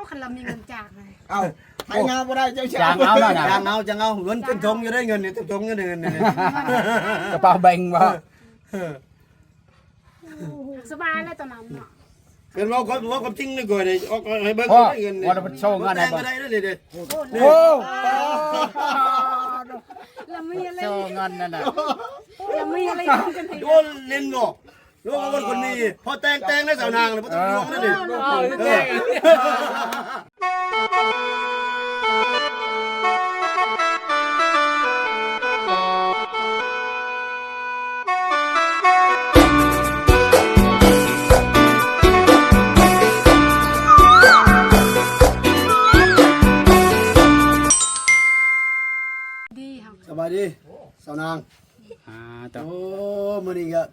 ຄັນລາມີເງິນຈາກໃຫ້ ເອົ້າ ໃຫ້ງາບໍ່ໄດ້ ເຈົ້າ ຈ້າງເອົາແລ້ວນະ ຈ້າງເອົາ ຈ້າງເອົາ ເງິນເຕັມຖົງຢູ່ເດ້ ເງິນນີ້ເຕັມຖົງຢູ່ເດ້ ເງິນນີ້ ກະເປົາແບັງບໍ່? ເອີ ສະບາຍແລ້ວຕອນນັ້ນເນາະ ເພິ່ນເວົ້າຄວາມ ເວົ້າຄວາມຈິງນີ້ກ່ອຍເດ້ ອອກໃຫ້ເບິ່ງເງິນນີ້ ວ່າລະເພິ່ນໂຊເງິນໃຫ້ເບິ່ງ ແຕ່ງກໍໄດ້ເດ້ນີ້ເດ້ ໂອ້ ໂອ້ ລະມີອະໄລ ໂຊເງິນນັ້ນນະ ລະມີອະໄລກັນໃຫ້ ໂອ້ ເຫຼັ້ນບໍ່? ໂອ້ ເອົາຄົນນີ້ ພໍແຕ່ງ ແຕ່ງໄດ້ສາວນາງນະ ບໍ່ຕ້ອງຫ່ວງເດ້ນີ້ ເອີ ເອີ ດີ ສະບາຍດີສາວນາງ ອ່າ ໂອ້ ມື້ນີ້ກະ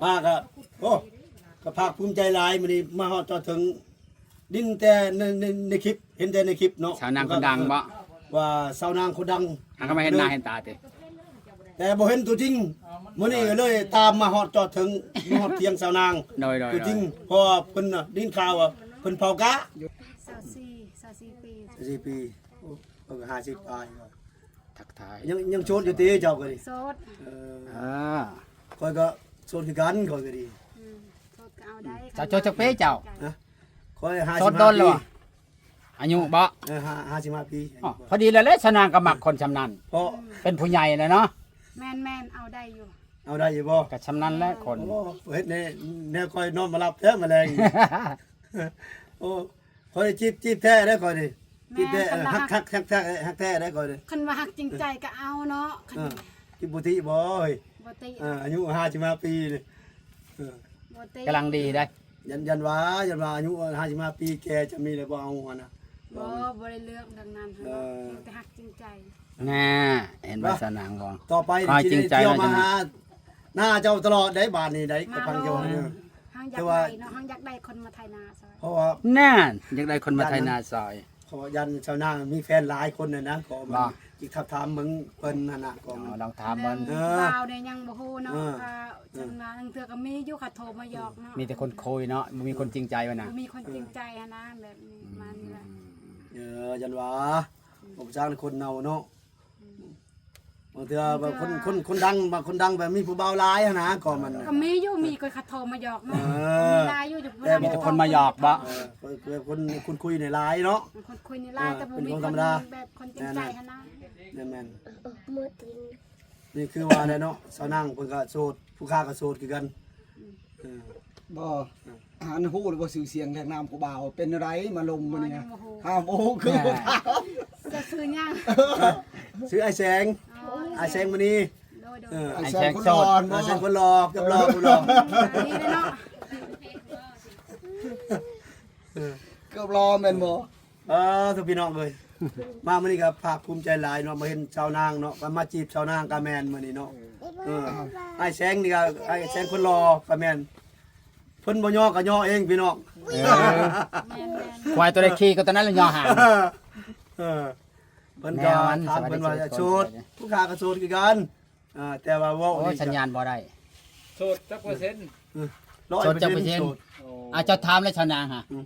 ມາກະ ໂອ້ ກະພາກພູມໃຈຫຼາຍ ມື້ນີ້ມາຮອດຈອດເຖິງ ດິນແຕ່ໃນ ໃນ ໃນຄລິບ ເຫັນແຕ່ໃນຄລິບເນາະ ສາວນາງຄົນດັງບໍ່? ວ່າສາວນາງຄົນດັງ ຫາກະມາເຫັນໜ້າເຫັນຕາຕິ ແຕ່ບໍ່ເຫັນຕົວຈິງ ມື້ນີ້ກະເລີຍຕາມມາຮອດຈອດເຖິງ ມາຮອດຖຽງສາວນາງ ໂດຍ ໂດຍ ຕົວຈິງ ໂດຍ ເພາະວ່າເພິ່ນນະ ໄດ້ຍິນຂ່າວວ່າເພິ່ນເຜົາກະ ຊາວສີ່ ຊາວສີ່ປີ ຊາວສີ່ປີ ໂອ້ ເພິ່ນກະຫ້າສິບປາຍ ທັກທາຍ ຍັງ ຍັງໂສດຢູ່ຕິເຈົ້າກະດີ? ໂສດ ເອີ ອ່າ ຂ້ອຍກະໂສດຄືກັນ ຂ້ອຍກະດີ ອືມ ໂສດກະເອົາໄດ້ ເຈົ້າໂສດຈັກປີເຈົ້າ? ຮະ ຂ້ອຍຫ້າສິບ ໂສດດົນແລ້ວ ອາຍຸບໍ່? ເອີ ຫ້າ ຫ້າສິບຫ້າປີ ອໍ ພໍດີແລ້ວແຫຼະ ສາວນາງກະມັກຄົນຊ່ຳນັ້ນ ເພາະ ເປັນຜູ້ໃຫຍ່ແລ້ວເນາະ ແມ່ນໆ ເອົາໄດ້ຢູ່ ເອົາໄດ້ຢູ່ບໍ່? ກະຊ່ຳນັ້ນແຫຼະຄົນ ໂອ້ ເຮັດແນວ ແນວຂ້ອຍນອນບໍ່ຫຼັບແທ້ມື້ແລງ ໂອ້ ຂ້ອຍຈີບ ຈີບແທ້ເດ້ຂ້ອຍນີ້ ແມ່ນ ຈີບແທ້ ຄັນວ່າ ຮັກ ຮັກ ຮັກ ຮັກແທ້ ຮັກແທ້ເດ້ຂ້ອຍນີ້ ຄັນວ່າຮັກຈິງໃຈກະເອົາເນາະ ຄັນ ເອີ ຈີບບໍ່ຕິບໍ່ເຮີ້ຍ ບໍ່ຕິ ເອີ ອາຍຸຫ້າສິບຫ້າປີນີ້ ເອີ ບໍ່ຕິ ກຳລັງດີໄດ໋ ຢ້ານ ຢ້ານວ່າ ຢ້ານວ່າອາຍຸຫ້າສິບຫ້າປີແກ່ຈະມີແລ້ວບໍ່ເອົາຫັ້ນນະ ບໍ່ ບໍ່ໄດ້ເລືອກເລື່ອງນັ້ນ ເອີ ເຮົາແຕ່ຮັກຈິງໃຈ ແນ່ ເຫັນບໍ່ ສາວນາງບໍ່? ຕໍ່ໄປນີ້ຊິໄດ້ທ່ຽວມາຫາໜ້າເຈົ້າຕະຫຼອດໄດ໋ ບາດນີ້ໄດ໋ ມາ ກະຟັງເຈົ້າ ເອີ ເຮົາຢາກໄດ້ເນາະ ເຮົາຢາກໄດ້ຄົນມາໄຖນາຊ່ອຍ ເພາະວ່າ ນັ້ນ ຢາກໄດ້ຄົນມາໄຖນາຊ່ອຍ ເພາະວ່າຢ້ານສາວນາງມີແຟນຫຼາຍຄົນຫັ້ນນະ ກໍມັນ ບໍ່ ຊິທັບຖາມເບິ່ງເພິ່ນຫັ້ນນະ ກໍ ອໍ ລອງຖາມເບິ່ງ ເອີ ຜູ້ບ່າວນີ້ຍັງບໍ່ຮູ້ເນາະ ເອີ ເອີ ວ່າ ເອີ ເພິ່ນວ່າລາງເທື່ອກະມີຢູ່ ເຂົາໂທມາຫຍອກເນາະ ມີແຕ່ຄົນຄຸຍເນາະ ບໍ່ມີຄົນຈິງໃຈວ່ານະ ບໍ່ມີຄົນຈິງໃຈຫັ້ນນະ ແບບນີ້ ອືມ ປະມານນີ້ແຫຼະ ເອີ ຢ້ານວ່າ ອືມ ບໍ່ຊ່າງຄົນເຮົາເນາະ ອືມ ບາງເທື່ອ ບາງເທື່ອ ຄົນ ຄົນ ຄົນດັງ ບາງຄົນດັງແບບມີຜູ້ບ່າວຫຼາຍຫັ້ນນະ ກໍມັນ ກະມີຢູ່ ມີຄົນເຂົາໂທມາຫຍອກເນາະ ເອີ ມີຫຼາຍຢູ່ ແຕ່ມີແຕ່ຄົນມາຫຍອກບໍ່? ເອີ ຄົນ ຄົນຄຸຍນີ້ຫຼາຍເນາະ ຄົນຄຸຍນີ້ຫຼາຍ ເອີ ແຕ່ບໍ່ມີ ເປັນຄົນທຳມະດາ ແບບຄົນຈິງໃຈຫັ້ນນະ ແມ່ນໆ ນີ້ຄືວ່າແຫຼະເນາະ ສາວນາງເພິ່ນກະໂສດ ຜູ້ຂ້າກະໂສດຄືກັນ ອືມ ເອີ ບໍ່ ອັນຮູ້ແລ້ວບໍ່ຊື່ສຽງແລະນາມຜູ້ບ່າວ ເປັນແນວໃດມາລົມມື້ນີ້? ຍັງບໍ່ຮູ້ ຫາບໍ່ຮູ້ຄືບໍ່ຖາມ ຈະຊື່ຫຍັງ? ຊື່ອ້າຍແສງ ອໍ ອ້າຍແສງມະນີ ໂດຍໆ ເອີ ອ້າຍແສງຄົນຫຼໍ່ ອ້າຍແສງຄົນຫຼໍ່ ເກືອບຫຼໍ່ ເອີ ຄົນຫຼໍ່ ດີເນາະ ເອີ ເກືອບຫຼໍ່ແມ່ນບໍ່? ເອີ ທຸກພີ່ນ້ອງເອີຍ ມາມື້ນີ້ກະພາກພູມໃຈຫຼາຍເນາະ ມາເຫັນສາວນາງເນາະ ກະມາຈີບສາວນາງກະແມ່ນມື້ນີ້ເນາະ ເອີ ອ້າຍແສງນີ້ກະ ອ້າຍແສງຄົນຫຼໍ່ກະແມ່ນ ເພິ່ນບໍ່ຍໍກະຍໍເອງພີ່ນ້ອງ ເອີ ແມ່ນໆ ຄວາຍໂຕໃດຂີ່ກະໂຕນັ້ນລະຍໍຫາງ ເອີ ເພິ່ນກະຖາມເພິ່ນວ່າໂສດ ຜູ້ຂ້າກະໂສດຄືກັນ ເອີ ແຕ່ວ່າເວົ້າ ໂອ້ ສັນຍານບໍ່ໄດ້ ໂສດຈັກເປີເຊັນ ເອີ ຮ້ອຍເປີເຊັນ ໂສດຈັກເປີເຊັນ ໂສດ ໂອ້ ອາ ເຈົ້າຖາມແລ້ວສາວນາງຫາ ອືມ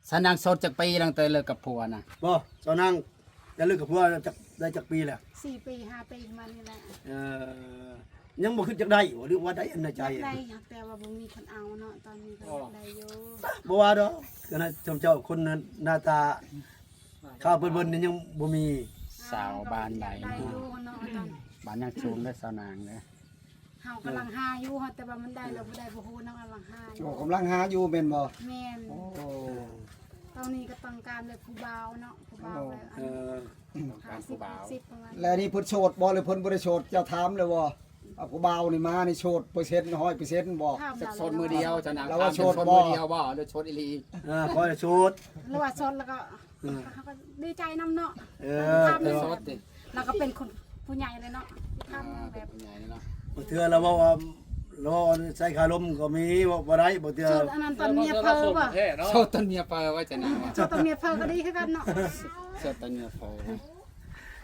ສາວນາງໂສດຈັກປີ ຕັ້ງແຕ່ເລີກກັບຜົວນະ? ບໍ່ ສາວນາງໄດ້ເລີກກັບຜົວຈັກ ໄດ້ຈັກປີແລ້ວ? ສີ່ປີ ຫ້າປີ ປະມານນີ້ແຫຼະ ເອີ ຍັງບໍ່ຄິດຢາກໄດ້ບໍ່ ຫຼືວ່າໄດ້ອັນໃນໃຈ? ຢາກໄດ້ ແຕ່ວ່າບໍ່ມີຄົນເອົາເນາະ ຕອນນີ້ກະຢາກໄດ້ຢູ່ ບໍ່ວ່າດອກ ຄະນະຊົມເຈົ້າຄົນໜ້າຕາ ຂາວເບິ່ນໆນີ້ຍັງບໍ່ມີ ສາວບ້ານໃດ ໄດ້ຢູ່ເນາະ ບ້ານຍາງສູງເດີສາວນາງເດີ ເຮົາກຳລັງຫາຢູ່ ເຮົາແຕ່ວ່າມັນໄດ້ຫຼືບໍ່ໄດ້ບໍ່ຮູ້ເນາະ ກຳລັງຫາຢູ່ ໂອ້ ກຳລັງຫາຢູ່ແມ່ນບໍ່? ແມ່ນ ໂອ້ ຕອນນີ້ກະຕ້ອງການແບບຜູ້ບ່າວເນາະ ຜູ້ບ່າວແບບ ເອີ ຕ້ອງການຜູ້ບ່າວ ຫ້າສິບ ຫົກສິບ ປະມານ ແລ້ວນີ້ເພິ່ນໂສດບໍ່ ຫຼືເພິ່ນບໍ່ໄດ້ໂສດ ເຈົ້າຖາມແລ້ວບໍ່? ເອົາຜູ້ບ່າວນີ້ມານີ້ໂສດເປີເຊັນ ຮ້ອຍເປີເຊັນບໍ່? ຈັກໂສດມື້ດຽວ ສາວນາງ ລາວວ່າໂສດບໍ່ ໂສດມື້ດຽວບໍ່ ຫຼືໂສດອີ່ຫຼີ? ເອີ ຂ້ອຍໂສດ ລາວວ່າໂສດແລ້ວກະ ເອີ ເຮົາກະດີໃຈນຳເນາະ ເອີ ຖາມ ໂສດຕິ ລາວກະເປັນຄົນຜູ້ໃຫຍ່ເລີຍເນາະ ຖາມແບບ ເອີ ເປັນຜູ້ໃຫຍ່ເລີຍເນາະ ບາງເທື່ອລາວເວົ້າວ່າ ລາວໃສ່ຄາລົມກະມີ ເວົ້າບໍ່ໄດ້ ບາງເທື່ອ ໂສດອັນນັ້ນຕອນເມຍເຜີບໍ່? ໂສດຕອນເມຍເຜີວ່າຈັ່ງນັ້ນ ໂສດຕອນເມຍເຜີກະດີຄືກັນເນາະ ໂສດຕອນເມຍເຜີ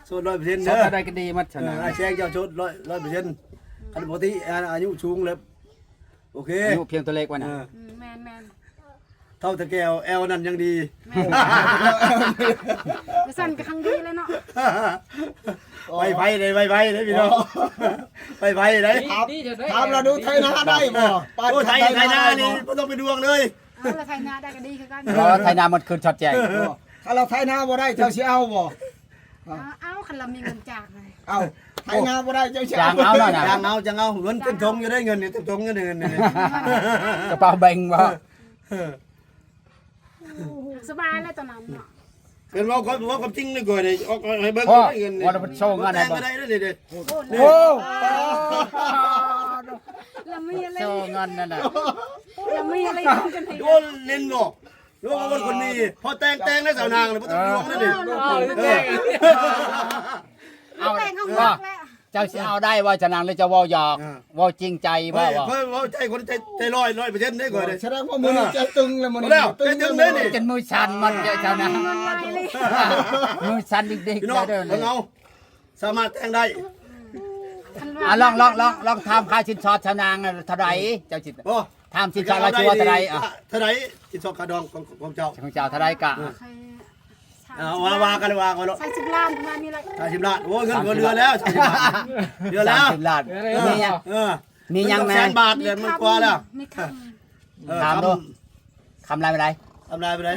ໂສດຮ້ອຍເປີເຊັນເດີ ໂສດຕອນໃດກະດີໝົດ ເອີ ສາວນາງ ອ້າຍແສງເຈົ້າໂສດຮ້ອຍ ຮ້ອຍເປີເຊັນ ອືມ ຄັນປົກກະຕິອາຍຸສູງແລ້ວ ໂອເຄ ອາຍຸພຽງຕົວເລກວ່ານະ ເອີ ອືມ ແມ່ນໆ ເທົ່າຕະແກ້ວແອວນັ້ນຍັງດີ. ແມ່ນ ວ່າຊັ້ນກໍຮັ່ງດີແລ້ວເນາະ. ໄວໄຟເດ້ ໄວໄຟເດ້ພີ່ນ້ອງ ໄວໄຟເດ້ ດີ ດີເດີ ຖາມລາວດູ ໄຖນາໄດ້ບໍ່? ໂອ້ ໄຖ ໄຖນານີ້ບໍ່ຕ້ອງເປັນຫ່ວງເລີຍ. ເອີ ລະໄຖນາໄດ້ກໍດີຄືກັນ. ເອີ ໄຖນາໝົດຄືນຊອດແຈ້ງ. ເອີ ຄັນລາວໄຖນາບໍ່ໄດ້ ເຈົ້າຊິເອົາບໍ່? ເອົາ ເອົາ ຄັນລາວມີເງິນຈ້າງ. ເອົາ ໄຖນາບໍ່ໄດ້ ເຈົ້າຊິເອົາ? ຈ້າງເອົາເນາະນະ ຈ້າງເອົາ ຈ້າງເອົາ. ເງິນເຕັມຖົງຢູ່ເດ້ ເງິນນີ້ເຕັມຖົງຢູ່ເດ້ ເງິນນີ້ ກະເປົາແບັງບໍ່? ເອີ ສະບາຍແລ້ວຕອນນັ້ນເນາະ. ເພິ່ນເວົ້າຄວາມ ເວົ້າຄວາມຈິງນີ້ກ່ອນເດ້ ອອກໃຫ້ເບິ່ງເງິນນີ້ ວ່າເພິ່ນໂຊເງິນໃຫ້ເບິ່ງ. ແຕ່ງກໍໄດ້ເດ້ ໂອ້ ລະມີອະໄລ ໂຊເງິນນັ້ນນະ ລະມີອະໄລກັນ ໂອ້ ເຫຼັ້ນບໍ່? ລູກເອົາຄົນນີ້ ພໍແຕ່ງ ແຕ່ງແລ້ວສາວນາງ ບໍ່ຕ້ອງຫ່ວງເດ້. ເອີ ເອີ ເອົາ ແຕ່ງຂອງມັກແລ້ວ. ເຈົ້າຊິເອົາໄດ້ບໍ່ສາວນາງ ຫຼືເຈົ້າເວົ້າຫຍອກ? ເອີ ເວົ້າຈິງໃຈບໍ່? ຂ້ອຍ ຂ້ອຍເວົ້າໃຈ ຄົນໃຈ ໃຈຮ້ອຍ ຮ້ອຍເປີເຊັນເດ້ຂ້ອຍເດ້. ສະແດງວ່າມື້ນີ້ໃຈຕຶງແລ້ວ ມື້ນີ້ໃຈຕຶງເດ້ນີ້ ຈົນມືສັ່ນໝົດເດີສາວນາງ ມືສັ່ນດິກໆ ພີ່ນ້ອງເດີ. ເອົາ ສາມາດແຕ່ງໄດ້. ອືມ ອ່າ ລອງ ລອງ ລອງ ລອງຖາມຄ່າສິນສອດສາວນາງເທົ່າໃດ? ເຈົ້າຊິ ໂອ້ ຖາມສິນສອດລາວຊິວ່າເທົ່າໃດ? ອ່າ ເທົ່າໃດສິນສອດຄ່າດອງຂອງ ຂອງເຈົ້າ? ຂອງເຈົ້າເທົ່າໃດກະ? ເອີ ເອີ ວ່າ ວ່າກັນ ວ່າກັນໂລດ. ສາມສິບລ້ານປະມານນີ້ແຫຼະ. ສາມສິບລ້ານ ໂອ້ຍ ເງິນກໍເຫຼືອແລ້ວ ສາມສິບລ້ານ ເຫຼືອແລ້ວ ສາມສິບລ້ານ. ເອີ ມີຫຍັງ ມີຫຍັງແດ່? ແສນບາດ ເດືອນມັນກວ່າແລ້ວ. ມີຄຳ ເອີ ຖາມດູ ຄຳຫຼາຍປານໃດ? ຄຳຫຼາຍປານໃດ? ເອີ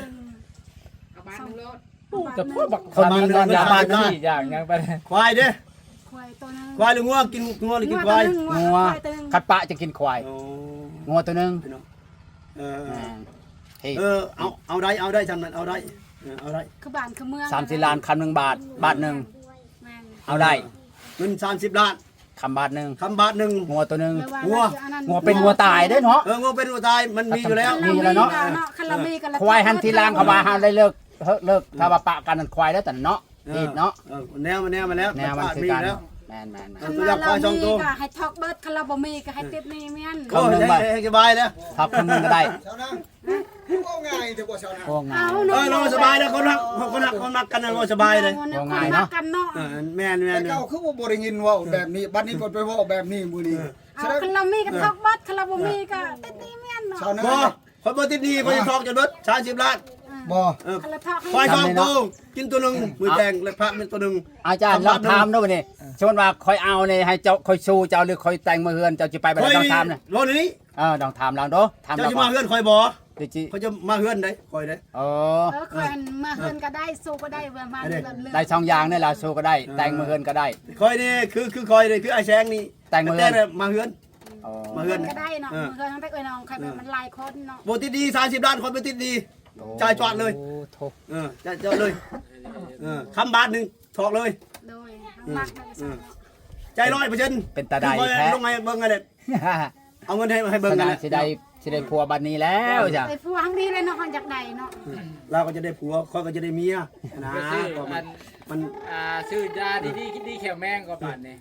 ເອົາບາດໜຶ່ງໂລດ. ໂອ້ ແຕ່ພວກບັກ ເຂົາມີເງິນ ປະມານສາມສິບລ້ານ ສີ່ຢ່າງຍັງໄປ. ຄວາຍເດ້? ຄວາຍໂຕໜຶ່ງ. ຄວາຍຫຼືງົວ? ກິນງົວຫຼືກິນຄວາຍ? ງົວ. ຄວາຍໂຕໜຶ່ງ. ຄັນປະຈະກິນຄວາຍ. ໂອ້ ງົວໂຕໜຶ່ງ. ເອີ ເອີ ເອີ ເອົາ ເອົາໄດ້ ເອົາໄດ້ ຊ່ຳນັ້ນເອົາໄດ້. ເອີ ເອົາໄດ້ ຄືບ້ານຄືເມືອງ. ສາມສິບລ້ານ ຄຳໜຶ່ງບາດ ບາດໜຶ່ງ. ແມ່ນ ເອົາໄດ້ ເງິນສາມສິບລ້ານ ຄຳບາດໜຶ່ງ ຄຳບາດໜຶ່ງ ງົວໂຕໜຶ່ງ. ງົວ ງົວເປັນງົວຕາຍເດ້ເນາະ. ເອີ ງົວເປັນງົວຕາຍ ມັນມີຢູ່ແລ້ວ ມີຢູ່ແລ້ວເນາະ. ຄັນລາວມີກໍ ຄວາຍຫັ້ນທີຫຼັງ ເຂົາວ່າເຮົາໄດ້ເລີກ ເລີກ ຖ້າວ່າປະກັນນັ້ນຄວາຍແລ້ວຕອນເນາະ. ເອີ ເນາະ ເອີ ແນວມັນ ແນວມັນແລ້ວ ແນວມັນຄືກັນ. ແມ່ນໆໆ ຄັນວ່າລາວມີກໍໃຫ້ຖອກເບິດ ຄັນລາວບໍ່ມີກໍໃຫ້ຕິດໜີ້ມັນ. ໂອ້ຍ ໃຫ້ສະບາຍແລ້ວ ຖອກຄົນໜຶ່ງກໍໄດ້. ເວົ້າງ່າຍແທ້ບໍ່ຊາວນາ? ເວົ້າງ່າຍ ເອີ ເນາະ ສະບາຍແລ້ວ ຄົນຮັກ ຄົນຮັກ ຄົນມັກກັນນະ ເວົ້າສະບາຍເລີຍ. ເວົ້າງ່າຍເນາະ ຄົນຮັກກັນເນາະ. ເອີ ແມ່ນໆໆ ແຕ່ເກົ່າຄືວ່າບໍ່ໄດ້ຍິນເວົ້າແບບນີ້ ບັດນີ້ເພິ່ນໄປເວົ້າແບບນີ້ມື້ນີ້. ເອີ ຄັນລາວມີກໍຖອກເບິດ ຄັນລາວບໍ່ມີກໍຕິດໜີ້ມັນເນາະ. ສາວນາ ບໍ່ ຂ້ອຍບໍ່ຕິດໜີ້ ຂ້ອຍຖອກຈະເບິດສາມສິບລ້ານ. ບໍ່ ເອີ ຂ້ອຍຖອກໂຕ ກິນໂຕໜຶ່ງ ມື້ແຕ່ງ ແລະພະເປັນໂຕໜຶ່ງ. ອາຈານລອງຖາມດູບັດນີ້ ສົມມຸດວ່າຂ້ອຍເອົານີ້ ໃຫ້ເຈົ້າ ຂ້ອຍຊູເຈົ້າ ຫຼືຂ້ອຍແຕ່ງເມືອເຮືອນ ເຈົ້າຊິໄປບໍ່ໄດ້? ລອງຖາມນະ ເວົ້ານີ້. ເອີ ລອງຖາມລາວດູ ຖາມລາວ ເຈົ້າຊິມາເຮືອນຂ້ອຍບໍ່? ຂ້ອຍຈະມາເຮືອນໃດ ຂ້ອຍເດ້. ເອີ ເອີ ຂ້ອຍມາເຮືອນກໍໄດ້ ຊູກໍໄດ້ ວ່າມາເລື່ອຍ ໄດ້ສອງຢ່າງນີ້ລະ ຊູກໍໄດ້ ແຕ່ງມາເຮືອນກໍໄດ້. ຂ້ອຍນີ້ຄື ຄືຂ້ອຍນີ້ ຄືອ້າຍແສງນີ້ ແຕ່ງມາເຮືອນ ແຕ່ງມາເຮືອນ. ອໍ ມາເຮືອນກໍໄດ້ເນາະ ເອີ ມາເຮືອນທັງແຕ່ເອື້ອຍນ້ອງ ຂ້ອຍມັນຫຼາຍຄົນເນາະ. ບໍ່ຕິດໜີ້ສາມສິບລ້ານ ຂ້ອຍບໍ່ຕິດໜີ້ ຈ່າຍຈອດເລີຍ. ໂອ້ ເອີ ຈ່າຍຈອດເລີຍ. ເອີ ຄຳບາດໜຶ່ງຖອກເລີຍ. ໂດຍ ເອີ ໃຈຮ້ອຍເປີເຊັນ ເປັນຕາໄດ້ແທ້. ລົງໃຫ້ເບິ່ງຫັ້ນແຫຼະ ເອົາເງິນໃຫ້ ໃຫ້ເບິ່ງຫັ້ນແຫຼະ. ຊິໄດ້ ຊິໄດ້ຜົວບັດນີ້ແລ້ວຈ້ະ ໄດ້ຜົວຫັ້ນດີແລ້ວເນາະ ເຮົາຢາກໄດ້ເນາະ. ລາວກໍຈະໄດ້ຜົວ ຂ້ອຍກໍຈະໄດ້ເມຍນະ. ມັນ ອ່າ ຊື້ຢາດີໆ ກິນດີແຂວແມງກໍບາດນີ້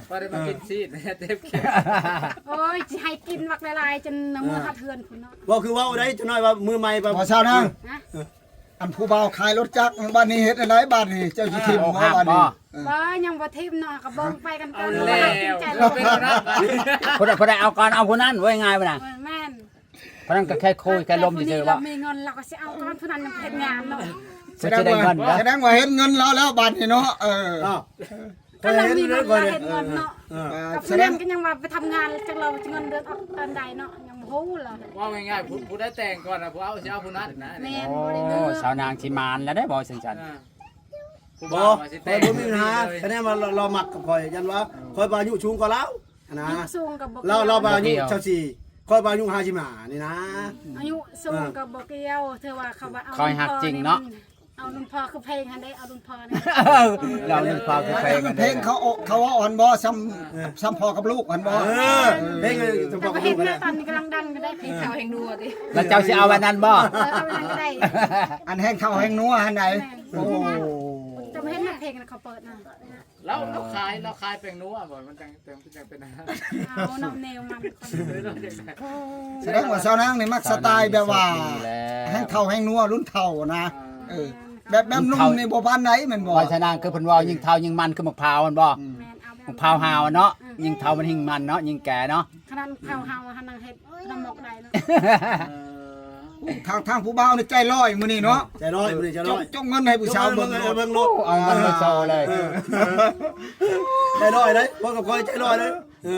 ບໍ່ໄດ້ມາກິນຊີ້ນເຕັມແຂວ. ໂອ້ຍ ຊິໃຫ້ກິນບັກຫຼາຍໆ ຈົນເມືອຮອດເຮືອນພຸ້ນເນາະ. ເວົ້າຄືເວົ້າໄດ້ ຈັກໜ້ອຍວ່າມືໃໝ່ ບໍ່ຊາວນາງ. ອັນຜູ້ບ່າວຂາຍລົດຈັກ ບາດນີ້ເຮັດແນວໃດບາດນີ້? ເຈົ້າຊິຖິ້ມບໍ່ບາດນີ້? ບໍ່ ຍັງບໍ່ຖິ້ມເນາະ ກໍເບິ່ງໄປກັນກ່ອນ. ເອົາແລ້ວ ເປັນແນວນັ້ນ ຜູ້ໃດ ຜູ້ໃດເອົາກ່ອນ ເອົາຜູ້ນັ້ນ ເວົ້າງ່າຍໆ ວ່ານະ. ແມ່ນ ຜູ້ນັ້ນກໍແຄ່ຄຸຍແຄ່ລົມຊື່ໆ ວ່າມີເງິນລາວກໍຊິເອົາກ່ອນ ຜູ້ນັ້ນຍັງເຮັດງານເນາະ. ສະແດງວ່າ ສະແດງວ່າເຫັນເງິນລາວແລ້ວບາດນີ້ເນາະ. ເອີ ຄັນລາວມີເງິນ ລາວເຮັດເງິນເນາະ. ເອີ ກັບຜູ້ນັ້ນກໍຍັງວ່າໄປທຳງານ ຈັກລາວເງິນເດືອນອອກຕອນໃດເນາະ ຍັງບໍ່ຮູ້ລະ. ເວົ້າງ່າຍໆ ຜູ້ ຜູ້ໃດແຕ່ງກ່ອນນະ ຜູ້ເອົາ ຊິເອົາຜູ້ນັ້ນນະ. ແມ່ນ ໂອ້ ບໍ່ໄດ້ເລືອກ. ສາວນາງຊິໝານແລ້ວເດ້ບໍ່ຊັ້ນ. ບໍ່ ຂ້ອຍບໍ່ມີບັນຫາ ຄະແນນວ່າລາວ ລາວມັກກັບຂ້ອຍ ຢ້ານວ່າຂ້ອຍວ່າອາຍຸສູງກວ່າລາວຫັ້ນນະ. ອາຍຸສູງກໍບໍ່ກ່ຽວ ລາວວ່າອາຍຸຊາວສີ່ ຂ້ອຍວ່າອາຍຸຫ້າສິບຫ້ານີ້ນະ. ອາຍຸສູງກໍບໍ່ກ່ຽວ ຖືວ່າເຂົາວ່າເອົາລຸ້ນພໍ່ນີ້ ເອົາລຸ້ນພໍ່ຄືເພງຫັ້ນເດ້ ເອົາລຸ້ນພໍ່ນີ້ ເອົາລຸ້ນພໍ່ຄືເພງຫັ້ນເດ້. ເພງເຂົາ ເຂົາເວົ້າຫັ້ນບໍ່ ຊ່ຳ ເອີ ຊ່ຳພໍ່ກັບລູກຫັ້ນບໍ່? ເອີ ເພງຊ່ຳພໍ່ກັບລູກຫັ້ນແຫຼະ. ຕອນນີ້ກຳລັງດັງຢູ່ເດ້ ເພງເຂົາແຮງນົວຕິ ແລ້ວເຈົ້າຊິເອົາອັນນັ້ນບໍ່? ເອີ ເອົາອັນນັ້ນກໍໄດ້ ອັນແຮງເຂົ້າແຮງນົວຫັ້ນໃດ. ແມ່ນ ໂອ້ ຈະບໍ່ເຫັນເພງເຂົາເປີດນະ. ລາວ ລາວຂາຍ ລາວຂາຍແປ້ງນົວບໍ່? ມັນຈັ່ງ ຈັ່ງ ຈັ່ງເປັນ ເອົານຳແນວມັນ. ສະແດງວ່າສາວນາງນີ້ມັກສະໄຕແບບວ່າ ສາວນາງນີ້ໂຊກດີແລ້ວ ແຮງເຂົ້າແຮງນົວລຸ້ນເຖົ້ານະ. ເອີ ແບບ ແບບໜຸ່ມນີ້ບໍ່ປານໃດແມ່ນບໍ່? ວ່າສາວນາງຄືເພິ່ນເວົ້າ ຍິ່ງເຖົ້າຍິ່ງມັນ ຄືໝາກພ້າວແມ່ນບໍ່? ແມ່ນ ເອົາແບບ ໝາກພ້າວຫາວເນາະ ຍິງເຖົ້າມັນຍິງມັນເນາະ ຍິງແກ່ເນາະ. ຂະໜາດໝາກພ້າວຫາວຫັ້ນນະ ເຮັດນ້ຳໝອກໄດ້ເນາະ. ເອີ ທາງ ທາງຜູ້ບ່າວນີ້ໃຈຮ້ອຍມື້ນີ້ເນາະ ໃຈຮ້ອຍມື້ນີ້ໃຈຮ້ອຍ ຈົກ ຈົກເງິນໃຫ້ຜູ້ສາວເບິ່ງ ເບິ່ງໂລດ ເອົາເງິນມາໂຊເລີຍ ເອີ ໃຈຮ້ອຍເດ້ ເວົ້າກັບຂ້ອຍໃຈຮ້ອຍເດ້ ເອີ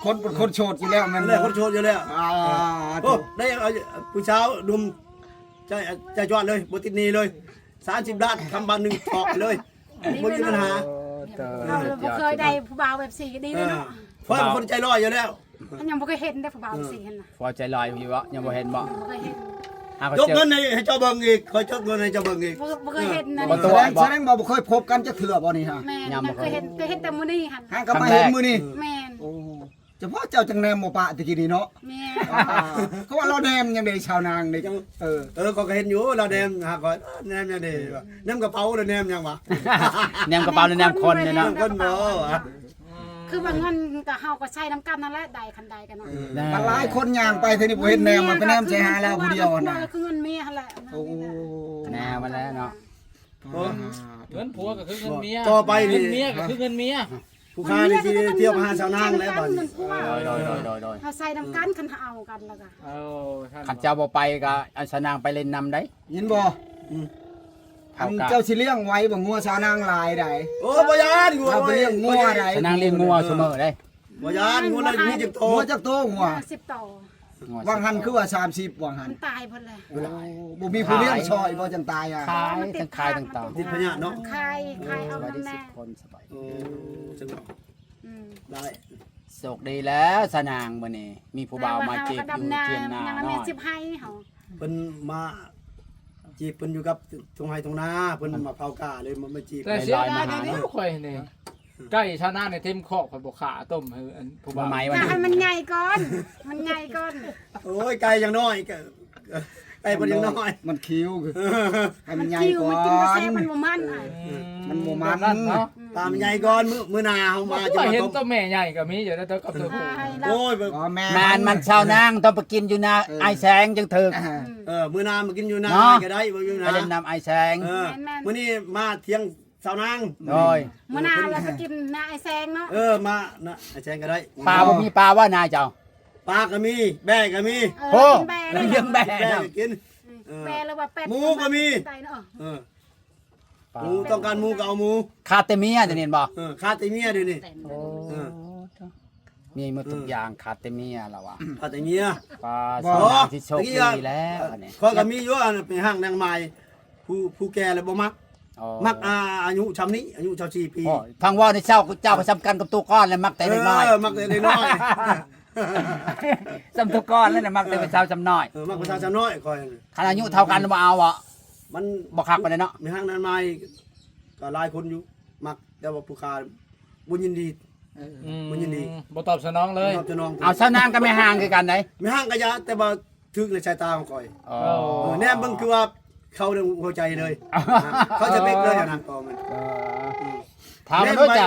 ຄົນເປັນຄົນໂສດຢູ່ແລ້ວແມ່ນບໍ່ ຄົນໂສດຢູ່ແລ້ວ ອ່າ ໂອ້ ໄດ້ຜູ້ສາວໜຸ່ມ ໃຈ ໃຈຈວດເລີຍ ບໍ່ຕິດໜີ້ເລີຍ ສາມສິບລ້ານ ຄຳບາດໜຶ່ງຖອກເລີຍ ບໍ່ມີບັນຫາ ເອີ ເຮົາບໍ່ເຄີຍໄດ້ຜູ້ບ່າວແບບຊີ້ກໍດີເນາະ ເອີ ຂ້ອຍເປັນຄົນໃຈຮ້ອຍຢູ່ແລ້ວ ຍັງບໍ່ເຄີຍເຫັນເດ້ຜູ້ບ່າວແບບຊີ້ຫັ້ນນະ ຜູ້ໃຈຮ້ອຍຢູ່ເບາະ ຍັງບໍ່ເຫັນເບາະ ບໍ່ເຄີຍເຫັນ ຫາກໍຈົກເງິນໃຫ້ ໃຫ້ເຈົ້າເບິ່ງອີກ ຂ້ອຍຈົກເງິນໃຫ້ເຈົ້າເບິ່ງອີກ ບໍ່ ບໍ່ເຄີຍເຫັນນະ ບໍ່ຕົວະ ແສດງ ແສດງວ່າບໍ່ເຄີຍພົບກັນຈັກເທື່ອບໍ່ນີ້ຮະ ແມ່ນ ຍັງບໍ່ເຄີຍເຫັນ ເຄີຍເຫັນແຕ່ມື້ນີ້ຫັ້ນ ຫາກໍມາເຫັນມື້ນີ້ ແມ່ນ ໂອ້ ຈະພໍເຈົ້າຈັ່ງແນມບໍ່ປະແຕ່ກີ້ນີ້ເນາະ ແມ່ນ ອ່າ ເພາະວ່າລາວແນມຫຍັງເດຊາວນາງນີ້ ເອີ ເອີ ຂ້ອຍກໍເຫັນຢູ່ລາວແນມຫາຂ້ອຍ ແນມຫຍັງເດ ແນມກະເປົາແລ້ວແນມຫຍັງວະ ແນມກະເປົາແລ້ວແນມຄົນເນາະ ແນມຄົນບໍ່ ຄືວ່າເງິນກໍເຮົາກໍໃຊ້ນຳກັນນັ້ນແຫຼະ ໄດ້ຄັນໃດກໍເນາະ ເອີ ມັນຫຼາຍຄົນຍ່າງໄປເທື່ອນີ້ບໍ່ເຫັນແນມ ມັນໄປແນມໃສ່ຫາລາວຜູ້ດຽວຫັ້ນນະ ຄືເງິນເມຍຫັ້ນແຫຼະ ໂອ້ ແນມມາແລ້ວເນາະ ເງິນຜົວກໍຄືເງິນເມຍ ຕໍ່ໄປນີ້ ເງິນເມຍກໍຄືເງິນເມຍ ຜູ້ຄ້ານີ້ຊິທຽວມາຫາຊາວນາງແລ້ວບັດນີ້ ໂດຍໆໆໆ ເຮົາໃຊ້ນຳກັນ ຄັນເຮົາເອົາກັນແລ້ວກໍ ເອີ ຄັນເຈົ້າບໍ່ໄປກໍອັນຊາວນາງໄປຫຼິ້ນນຳໄດ໋ ເຫັນບໍ່ ອືມ ອັນເຈົ້າຊິລ້ຽງໄຫວບໍ່ ງົວຊາວນາງຫຼາຍໃດ໋ ໂອ້ ບໍ່ຢ້ານງົວ ເຮົາໄປລ້ຽງງົວໃດ໋ ຊາວນາງລ້ຽງງົວຊຸມື້ໃດ໋ ບໍ່ຢ້ານງົວລະມີຈັກໂຕ ງົວຈັກໂຕ ງົວສິບໂຕ ວ່າງຫັ້ນຄືວ່າສາມສິບ ວ່າງຫັ້ນ ມັນຕາຍເບິດແລ້ວ ໂອ້ ບໍ່ມີຜູ້ລ້ຽງຊ່ອຍບໍ່ຈັ່ງຕາຍອ່ະ ຂາຍ ຈັ່ງຂາຍຈັ່ງຕາຍ ຕິດພະຍາດເນາະ ຂາຍ ຂາຍເອົານຳແນ່ ໂອ້ ອືມ ໄດ້ ໂຊກດີແລ້ວຊາວນາງມື້ນີ້ ມີຜູ້ບ່າວມາຈີບຢູ່ທຽງນານ້ອຍ ເພິ່ນມາຈີບ ເພິ່ນຢູ່ກັບທົ່ງໄຮ່ທົ່ງນາ ເພິ່ນມາເຜົາກ້າເລີຍມາ ມາຈີບ ແຕ່ເສຍດາຍແຕ່ນີ້ຂ້ອຍນີ້ ໄກ່ຊາວນາງນີ້ເຕັມຄອກ ຂ້ອຍບໍ່ຂ້າຕົ້ມໃຫ້ອັນຜູ້ບ່າວ ໃຫ້ມັນໃຫຍ່ກ່ອນ ມັນໃຫຍ່ກ່ອນ ໂອ້ຍ ໄກ່ຍັງນ້ອຍ ໄກ່ເພິ່ນຍັງນ້ອຍ ມັນຄິວ ໃຫ້ມັນໃຫຍ່ກ່ອນ ມັນກິນບໍ່ແຊບ ມັນບໍ່ມັນ ອືມ ມັນບໍ່ມັນ ແບບນັ້ນເນາະ ຕາມໃຫຍ່ກ່ອນ ມື້ ມື້ໜ້າເຮົາມາຈະມາເຫັນໂຕແມ່ໃຫຍ່ກໍມີຢູ່ແລ້ວ ໂຕກັບໂຕຜູ້ ໂອ້ຍ ແມ່ນ ມັນຊາວນາງຕ້ອງໄປກິນຢູ່ນາອ້າຍແສງຈຶ່ງຖືກ ເອີ ມື້ໜ້າມາກິນຢູ່ນາອ້າຍກໍໄດ້ ບໍ່ຢູ່ນາ ໄປຫຼິ້ນນຳອ້າຍແສງ ເອີ ມື້ນີ້ມາທຽງຊາວນາງ ໂດຍ ມື້ໜ້າລະໄປກິນນາອ້າຍແສງເນາະ ເອີ ມານາອ້າຍແສງກໍໄດ້ ປາບໍ່ມີ ປາວ່ານາເຈົ້າ ປາກໍມີ ແບ້ກໍມີ ເອີ ໂອ້ ກິນແບ້ ແບ້ກໍກິນ ເອີ ແບ້ລະວ່າແປດ ໝູກໍມີ ເອີ ໝູ ຕ້ອງການໝູກໍເອົາໝູ ຂາດແຕ່ເມຍດຽວນີ້ແມ່ນບໍ່ ເອີ ຂາດແຕ່ເມຍດຽວນີ້ ໂອ້ ເອີ ມີໝົດທຸກຢ່າງ ຂາດແຕ່ເມຍລະວ່າ ຂາດແຕ່ເມຍ ປາ ບໍ່ ສາວນາງຊິໂຊກດີແລ້ວອັນນີ້ ຂ້ອຍກໍມີຢູ່ ອັນໄປຮ້າງນາງໝາຍ ຜູ້ ຜູ້ແກ່ລະບໍ່ມັກ ອໍ ມັກ ອາ ອາຍຸຊ່ຳນີ້ ອາຍຸຊາວສີ່ປີ ໂອ້ ຟັງເວົ້າໃນເຊົ້າ ເຈົ້າກໍຊ່ຳກັນກັບໂຕກ່ອນແຫຼະ ມັກແຕ່ເດັກນ້ອຍ ເອີ ມັກແຕ່ເດັກນ້ອຍ ຊ່ຳໂຕກ່ອນແລ້ວນະ ມັກແຕ່ເປັນສາວຊ່ຳນ້ອຍ ເອີ ມັກເປັນສາວຊ່ຳນ້ອຍຂ້ອຍ ຄັນອາຍຸເທົ່າກັນບໍ່ເອົາເບາະ ມັນບໍ່ຄັກປານໃດເນາະ ແມ່ຮ້າງນາງໝາຍກໍຫຼາຍຄົນຢູ່ ມັກ ແຕ່ວ່າຜູ້ຂ້າບໍ່ຍິນດີ ເອີ ອືມ ບໍ່ຍິນດີ ບໍ່ຕອບສະໜອງເລີຍ ບໍ່ຕອບສະໜອງ ເອົາ ຊາວນາງກັບແມ່ຮ້າງຄືກັນໃດ ແມ່ຮ້າງກໍຢ່າ ແຕ່ວ່າຖືກໃນສາຍຕາຂອງຂ້ອຍ ອໍ ເອີ ແນມເບິ່ງຄືວ່າເຂົ້າໃນຫົວໃຈເລີຍ ເຂົ້າສະເປັກເລີຍ ອັນນັ້ນກໍແມ່ນ ເອີ ອືມ ຖາມມະນຸດຈ້ະ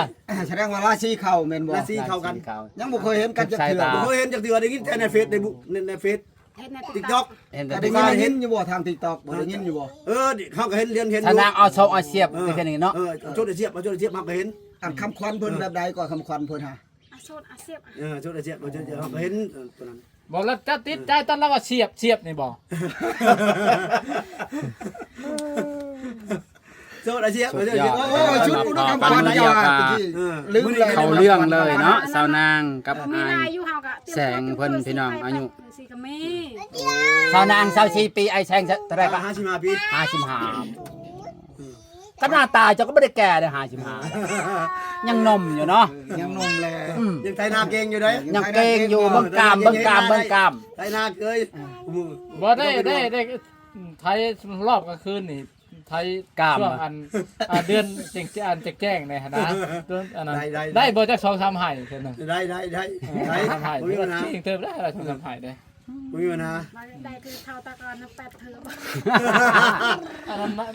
ສະແດງວ່າລາສີເຂົ້າແມ່ນບໍ່ ລາສີເຂົ້າກັນ ລາສີເຂົ້າ ຍັງບໍ່ເຄີຍເຫັນກັນຈັກເທື່ອ ບໍ່ເຄີຍເຫັນຈັກເທື່ອ ໄດ້ຍິນແຕ່ໃນເຟສ ໃນບຸ ໃນ ໃນເຟສ ເຫັນໃນຕິກຕັອກ ຕິກຕັອກ ເຫັນແຕ່ ກໍໄດ້ຍິນ ໄດ້ຍິນຢູ່ບໍ່ທາງຕິກຕັອກ ບໍ່ໄດ້ຍິນຢູ່ບໍ່ ເອີ ເຮົາກໍເຫັນ ເຫັນ ເຫັນ ສະນາງເອົາໂຊກເອົາສຽບ ເອີ ຄືກັນນີ້ເນາະ ເອີ ໂຊກເອົາສຽບ ເອົາໂຊກເອົາສຽບ ເຮົາກໍເຫັນ ອັນຄຳຂວັນເພິ່ນແບບໃດກໍຄຳຂວັນເພິ່ນຫາ ອາໂຊກອາສຽບ ເອີ ໂຊກອາສຽບ ເຮົາກໍເຫັນ ເອີ ຕົວນັ້ນ ບໍ່ລະຈັບຕິດໃຈຕອນລາວວ່າສຽບ ສຽບນີ້ບໍ່ ໂຊກອາສຽບ ສຸດຍອດ ໂອ້ຍ ຊຸດອຸດົມຄຳຂວັນ ເອີ ລືມແລ້ວ ເຂົ້າເລື່ອງເລີຍເນາະ ຊາວນາງກັບອ້າຍແສງເພິ່ນ ພີ່ນ້ອງ ອາຍຸ ຊາວນາງຊາວສີ່ປີ ອ້າຍແສງເທົ່າໃດກໍ ຫ້າສິບຫ້າປີ ຫ້າສິບຫ້າ ອືມ ກໍໜ້າຕາເຈົ້າກໍບໍ່ໄດ້ແກ່ເດ້ ຫ້າສິບຫ້າ ຍັງໜຸ່ມຢູ່ເນາະ ຍັງໜຸ່ມແຫຼະ ອືມ ຍັງໄຖນາເກັ່ງຢູ່ເດ້ ຍັງເກັ່ງຢູ່ ເບິ່ງກ້າມ ເບິ່ງກ້າມ ເບິ່ງກ້າມ ໄຖນາເຄີຍ ບໍ່ໄດ້ ໄດ້ ໄດ້ໄຖລອບກາງຄືນນີ້ ໄຖກ້າມ ຊ່ວງອັນ ອ່າ ເດືອນແຈ້ງ ອັນແຈ້ງໆ ແດ່ຫັ້ນນະ ເດືອນອັນນັ້ນ ໄດ້ ໄດ້ ໄດ້ບໍ່ຈັກສອງສາມໄຮ່ເທື່ອໜຶ່ງ ໄດ້ ໄດ້ ໄດ້ ເອີ ໄດ້ ສອງສາມໄຮ່ ໂອ້ຍ ເນາະ ເກັ່ງເຕີບໄດ້ ສອງສາມໄຮ່ເດ້ ບໍ່ມີບັນຫາ ໄດ້ຄືເທົ່າຕາກ່ອນນະ ແປດເທື່ອ ອັນນັ້ນມາ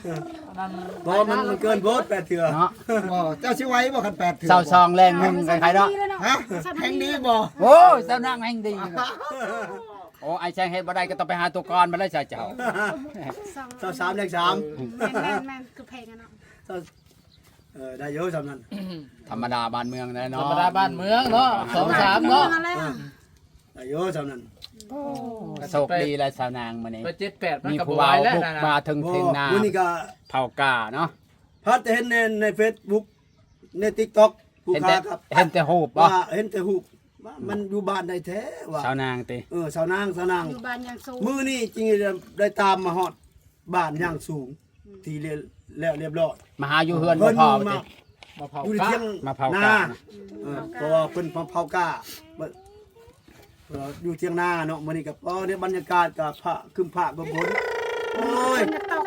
ອັນນັ້ນ ບໍ່ ມັນ ມັນເກີນໂພດ ແປດເທື່ອເນາະ ບໍ່ ເຈົ້າຊິໄຫວບໍ່ ຄັນແປດເທື່ອ ຊາວສອງແລງໜຶ່ງ ຄລ້າຍໆ ເນາະ ຮະ ແຮງດີບໍ່ ໂອ້ຍ ຊາວນາງແຮງດີ ໂອ້ ອ້າຍແສງເຮັດບໍ່ໄດ້ກໍຕ້ອງໄປຫາຕົວກ່ອນມາເລີຍຊະເຈົ້າ ຊາວສາມແລງສາມ ແມ່ນໆໆ ຄືເພງຫັ້ນເນາະ ເອີ ໄດ້ຢູ່ຊ່ຳນັ້ນ ທຳມະດາບ້ານເມືອງແຫຼະເນາະ ທຳມະດາບ້ານເມືອງເນາະ ສອງສາມເນາະ ເອີ ໄດ້ຢູ່ຊ່ຳນັ້ນ ໂອ້ ໂຊກດີແລ້ວຊາວນາງມື້ນີ້ ໄປເຈັດແປດມັນກໍບໍ່ໄຫວແລ້ວນະ ມີຜູ້ບ່າວບຸກມາເຖິງເຖີຍງນາ ມື້ນີ້ກໍເຜົາກ້າເນາະ ພັດເຫັນໃນ ໃນເຟສບຸກ ໃນຕິກຕັອກ ຜູ້ ເຫັນແຕ່ ຄ້າກັບ ເຫັນແຕ່ຮູບບໍ່ ວ່າເຫັນແຕ່ຮູບ ວ່າມັນຢູ່ບ້ານໃດແທ້ວ່າ ຊາວນາງຕິ ເອີ ຊາວນາງ ຊາວນາງ ຢູ່ບ້ານຢ່າງສູງ ມື້ນີ້ຈຶ່ງໄດ້ຕາມມາຮອດບ້ານຢ່າງສູງ ທີ່ແລ້ວ ແລ້ວລຽບລ້ອຍ ມາຫາຢູ່ເຮືອນບໍ່ພໍຕິ ມາເຜົາ ຢູ່ເຖີຍງ ມາເຜົາກ້າ ເອີ ເພາະວ່າເພິ່ນມາເຜົາກ້າ ເອີ ຢູ່ເຖີຍງນາເນາະ ມື້ນີ້ກໍ ອໍ ໃນບັນຍາກາດກໍຟ້າ ຄຶ້ມຟ້າຄຶ້ມຝົນ ໂອ້ຍ ຝົນກໍຕົກ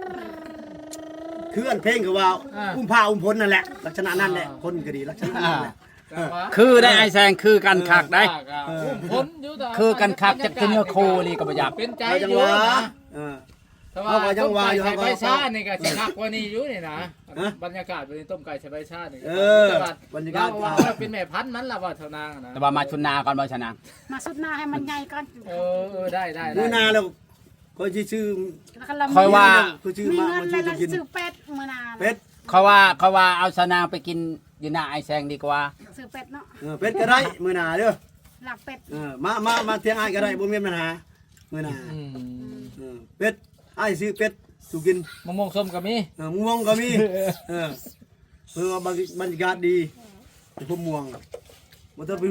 ຄືອັນເພງກໍວ່າ ອ່າ ອຸ້ມຟ້າອຸ້ມຝົນນັ້ນແຫຼະ ລັກສະນະນັ້ນແຫຼະ ອ່າ ຄົນກໍດີ ລັກສະນະນັ້ນແຫຼະ ອ່າ ເອີ ຄືໄດ້ອ້າຍແສງ ຄືກັນຄັກໄດ໋ ອ່າ ອຸ້ມຝົນຢູ່ ຄືກັນຄັກ ຈັກຊິເນື້ອຄູ່ອີ່ຫຼີກໍບໍ່ຢາກ ເປັນໃຈຢູ່ນະ ເອີ ເຮົາກໍຍັງວ່າຢູ່ ເຮົາກໍຍັງວ່າຢູ່ ໃບຊານີ້ກໍຊິຄັກກວ່ານີ້ຢູ່ນີ້ນະ ຮະ ບັນຍາກາດມື້ນີ້ ຕົ້ມໄກ່ໃສ່ໃບຊານີ້ ເອີ ບັນຍາກາດ ລາວວ່າເປັນແມ່ພັນມັນລະວ່າ ຊາວນາງນະ ແຕ່ວ່າມາຊຸນນາກ່ອນບໍ່ຊາວນາງ ມາຊຸນນາໃຫ້ມັນໃຫຍ່ກ່ອນ ເອີ ເອີ ໄດ້ ໄດ້ ມື້ໜ້າແລ້ວ ຂ້ອຍຊິຊື້ ຂ້ອຍວ່າ ຂ້ອຍຊື້ ມີເງິນແລ້ວ ຊື້ເປັດມື້ໜ້າ ເປັດ ຂ້ອຍວ່າ ຂ້ອຍວ່າເອົາຊາວນາງໄປກິນຢູ່ໜ້າອ້າຍແສງດີກວ່າ ຊື້ເປັດເນາະ ເອີ ເປັດກໍໄດ້ມື້ໜ້າເດີ ລາບເປັດ ເອີ ມາ ມາ ມາທຽງອ້າຍກໍໄດ້ ບໍ່ມີບັນຫາ ມື້ໜ້າ ອືມ ເອີ ເປັດ ອ້າຍຊື້ເປັດສູ່ກິນ ມະມ່ວງສົ້ມກໍມີ ເອີ ມະມ່ວງກໍມີ ເອີ ເພາະວ່າບັນ ບັນຍາກາດດີ ໃນພວກມ່ວງ ບໍ່ຕ້ອງໄປ